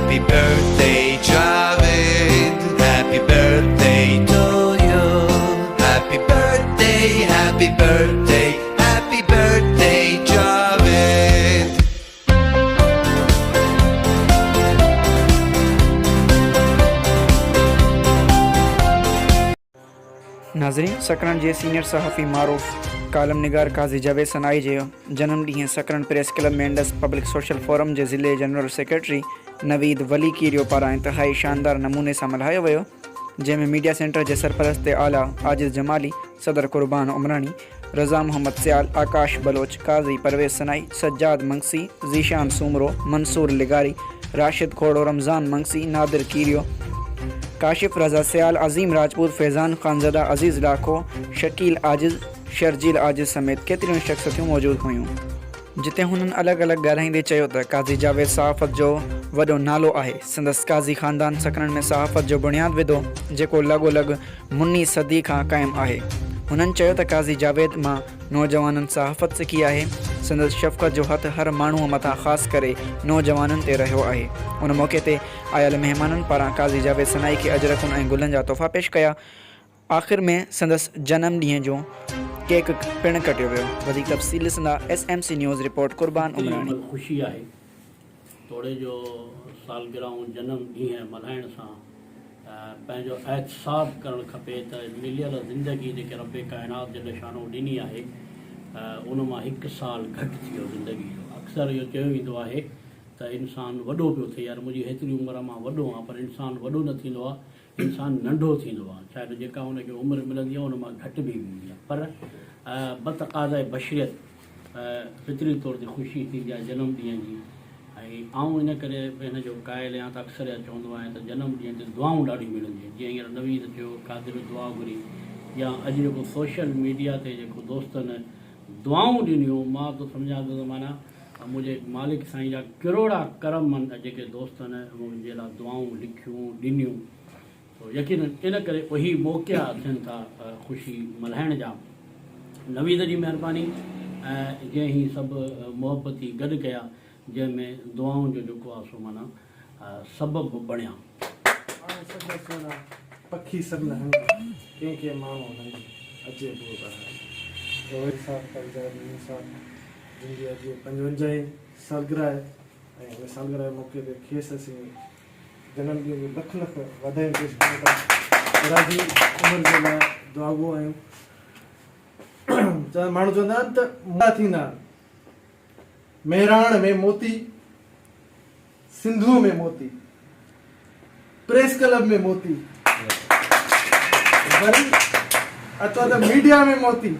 Happy birthday Javed Happy birthday to you Happy birthday Happy birthday Happy birthday Javed ناظرين سڪرنڊ جي senior صحافي معروف column نگار قاضي جاويد ثنائي جي جنم ڏينهن Sakrand press club ۾ Indus public social forum جي ضلعي جنرل سيڪريٽري نويد ولي ڪيريو پاران انتهائي شاندار نموني سان ملهايو ويو جنهن ۾ ميڊيا سينٽر جي سرپرست اعليٰ عاجز جمالي، صدر قربان عمراڻي، رضا محمد سيال، آڪاش بلوچ، قاضي پرويز سنائي، سجاد منگسي، ذيشان سومرو، منصور لغاري، راشد کوڙو، رمضان منگسي، نادر ڪيريو، ڪاشف رضا سيال، عظيم راجپوت، فيضان خانزاده، عزيز لاکو، شڪيل عاجز، شرجيل عاجز سميت ڪيتريون ئي شخصيتون موجود هيون. جتي هنن الڳ الڳ ڳالهائيندي چيو ته قاضي جاويد صحافت جو وڏو نالو آهي، سندس قاضي خاندان سڪرنڊ ۾ صحافت جو بڻياد وڌو جيڪو لڳو لڳ مني صدي کان قائم آهي. هنن چيو ته قاضي جاويد مان نوجوانن صحافت سکي آهي، سندس شفقت جو هٿ هر ماڻهوء مٿان خاص ڪري نوجوانن تي رهيو آهي. ان موقعي تي آيل مهمانن پاران قاضي جاويد سنائي کي اجرڪون ۽ گلن جا تحفا پيش ڪيا. آخر ۾ سندس جنم ڏينهن جو ڪيڪ پڻ ڪٽيو ويو. وڌيڪ تفصيل ڏسندا S M C news report Qurban ڪيتري عمراڻي. به خوشي آهي توڙي جو سالگرهون جنم ڏينهن ملهائڻ سان پنهنجو احتساب ڪرڻ کپي ته مليل زندگي جيڪي رب ڪائنات جل شانه ڏني آهي ان مان هڪ سال گهٽ ٿي ويو زندگي جو اڪثر اهو چيو ويندو آهي ته انسان وڏو پيو ٿئي يار منهنجي هيتري عمر آهي مان وڏو آهيان پر انسان وڏو نه ٿيندو آهي انسان ننڍو ٿيندو آهي شايد جيڪا ان کي عمر ملندي آهي ان مان گهٽ به ويندي آهي پر بتقاضاء بشريت فطري طور تي خوشي ٿيندي آهي جنم ڏينهن جي ۽ آئون ان ڪري به هن جو قائل آهيان ته اڪثر اها چوندو آهيان ته جنم ڏينهن تي دعائون ڏاڍيون ملنديون آهن جيئن هينئر نويد چيو قادر دعا گهري يا اڄ جيڪو سوشل ميڊيا تي جيڪو دوستن دعائون ڏنيون مان ٿو سمجهان ٿو ته معنيٰ منهنجي مالڪ سائين جا ڪروڙا ڪرم آهن جيڪي دوستن منهنجي لاء دعائون لکيون ڏنيون سو يقينن ان ڪري اهي موقعا ٿين ٿا خوشي ملهائڻ جا. نويد جي مهرباني جنهن هي سڀ محبتي گڏ ڪيا جنهن ۾ دعائن جو جيڪو آ سو معنيٰ سبب بڻيا. ماڻهو سڀ سهڻا، پکي سڀ نهنگ، ڪنهن ڪنهن ماڻهو ننگ، اچي بوء بهار. جويي صاحب، قاضي ميمڻ صاحب جن جي اڄ پنجونجاهين سالگرهه آهي ۽ ان سالگرهه جي موقعي تي کيس اسين جنم ڏينهن جون لک لک واڌايون پيش ڪريون ٿا. درازي عمر جي لاء دعاگو آهيون. ماڻهو چوندا آهن ته موتا ٿيندا آهن. مهراڻ ۾ موتي، سنڌوء ۾ موتي، پريس ڪلب ۾ موتي، وري اچو ته ميڊيا ۾ موتي.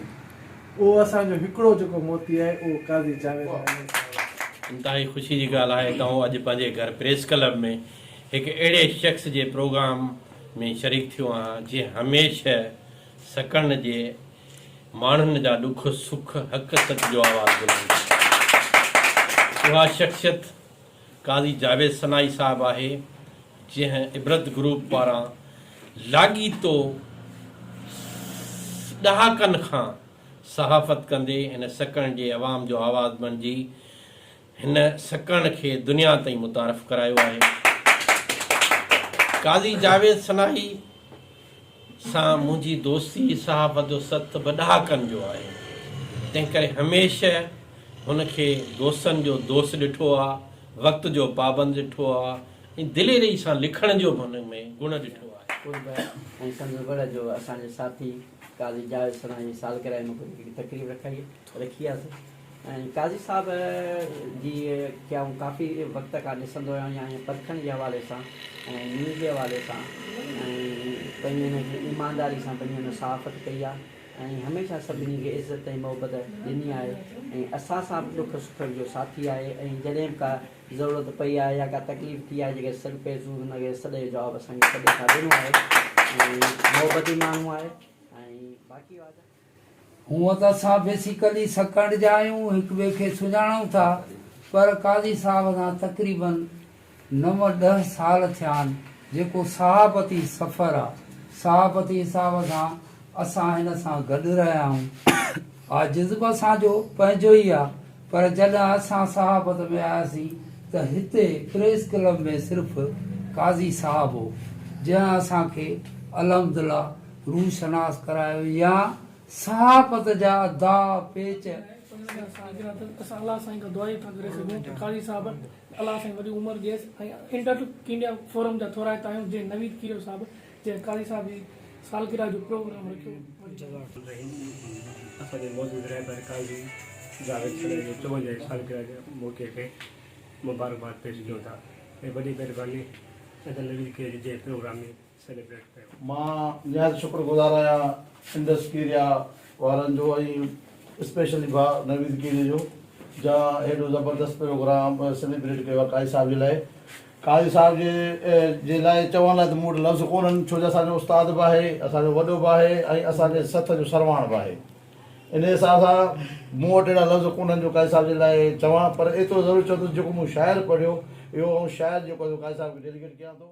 اهو اسان جو هڪڙو جيڪو موتي آهي اهو قاضي جاويد احمد صاحب آهي. انتهائي خوشي جي ڳالهه آهي ته آئون اڄ پنهنجي گهر پريس ڪلب ۾ هڪ اهڙي شخص جي پروگرام ۾ شريڪ ٿيو آهيان جنهن هميشه سڪرنڊ جي ماڻهن جا ڏک سک حق سچ جو آواز بلند ڪيو. اها شخصيت قاضي جاويد ثنائي صاحب آهي جنهن عبرت گروپ پاران لاڳيتو ڏهاڪن کان صحافت ڪندي هن سڪرنڊ جي عوام جو آواز بڻجي هن سڪرنڊ کي دنيا تائين متعارف ڪرايو آهي. قاضي جاويد ثنائي سان منهنجي دوستي صحافت جو ست به ڏهاڪن جو آهي، تنهن ڪري هميشه هن کي دوستن جو دوست ڏٺو آ، وقت جو پابند ڏٺو آ ۽ دليري سان لکڻ جو به هن ۾ گڻ ڏٺو آهي. قرب ۽ سندس وڙ جو اسان جي ساٿي قاضي جاويد سنائي جي سالگرهه جي موقعي تي هڪڙي تقريب رکائي رکي آسي ۽ قاضي صاحب جي کي آئون ڪافي وقت کان ڏسندو آهيان يا ائين پرکڻ جي حوالي سان ۽ نيوز جي حوالي سان ۽ پنهنجي هن کي ايمانداري سان پنهنجي هن صحافت ڪئي آهي ۽ هميشه سڀني کي عزت ۽ محبت ڏني آهي ۽ اسان سان به ڏک سک جو ساٿي آهي ۽ جڏهن به ڪا ضرورت پئي آهي يا ڪا تڪليف ٿي آهي جيڪڏهن سڏ پئي سون هن کي سڏ جو جواب اسان کي سڏ سان ڏنو آهي ۽ محبتي ماڻهو آهي ۽ باقي واڌ هونء ته اسان بيسيڪلي سڪرنڊ جا آهيون، هڪ ٻئي کي سڃاڻون ٿا، پر قاضي صاحب سان تقريباً نو ڏهه سال ٿيا آهن، جيڪو صحافتي سفر آ، صحافتي حساب سان اسان هن سان گڏ رهيا آهيون. عاجز به اسان جو پنهنجو ئي آ، پر جڏهن اسان صحافت ۾ آياسين ته هتي پريس ڪلب ۾ صرف قاضي صاحب هو جنهن اسان کي الحمدلله روح شناس ڪرايو يا صحافت جا داء پيچ. 55 سالگرهه تي اسان الله سائين کان دعا ئي ٿا ڪري سگهون ته قاضي صاحب الله سائين وڏي عمر ڏيس ۽ انٽر انڊيا فورم جا ٿورائتا آهيون جنهن نويد کيريو صاحب جنهن قاضي صاحب جي سالگرهه جو پروگرام رکيو. رحيم اسان جي موجود رهبر قاضي جاويد سنڌ جي 54 سالگرهه جي موقعي تي مبارڪباد پيش ڪيون ٿا ۽ وڏي مهرباني ادا نويد کيري جنهن پروگرام ۾ سيليبريٽ ڪيو. مان نهايت شڪر گذار آهيان انڊس ڪيريا وارن جو ۽ اسپيشلي ڀاء نويد ڪيريي جو جنهن هيڏو زبردست پروگرام سيليبريٽ ڪيو آهي قاضي صاحب جي لاء. قاضي صاحب جي جي لاء چوڻ لاء ته مون وٽ لفظ ڪونهن ڇو جو اسان جو استاد به آهي، اسان جو وڏو به آهي ۽ اسان جي سٿ جو سرواڻ به آهي. انهيء حساب سان مون وٽ اهڙا لفظ ڪونهن جو قاضي صاحب جي لاء چوان پر ايترو ضرور چوندس جيڪو مون شعر پڙهيو اهو آئون شعر جيڪو آهي سو قاضي صاحب کي ڊيليگيٽ ڪيان ٿو.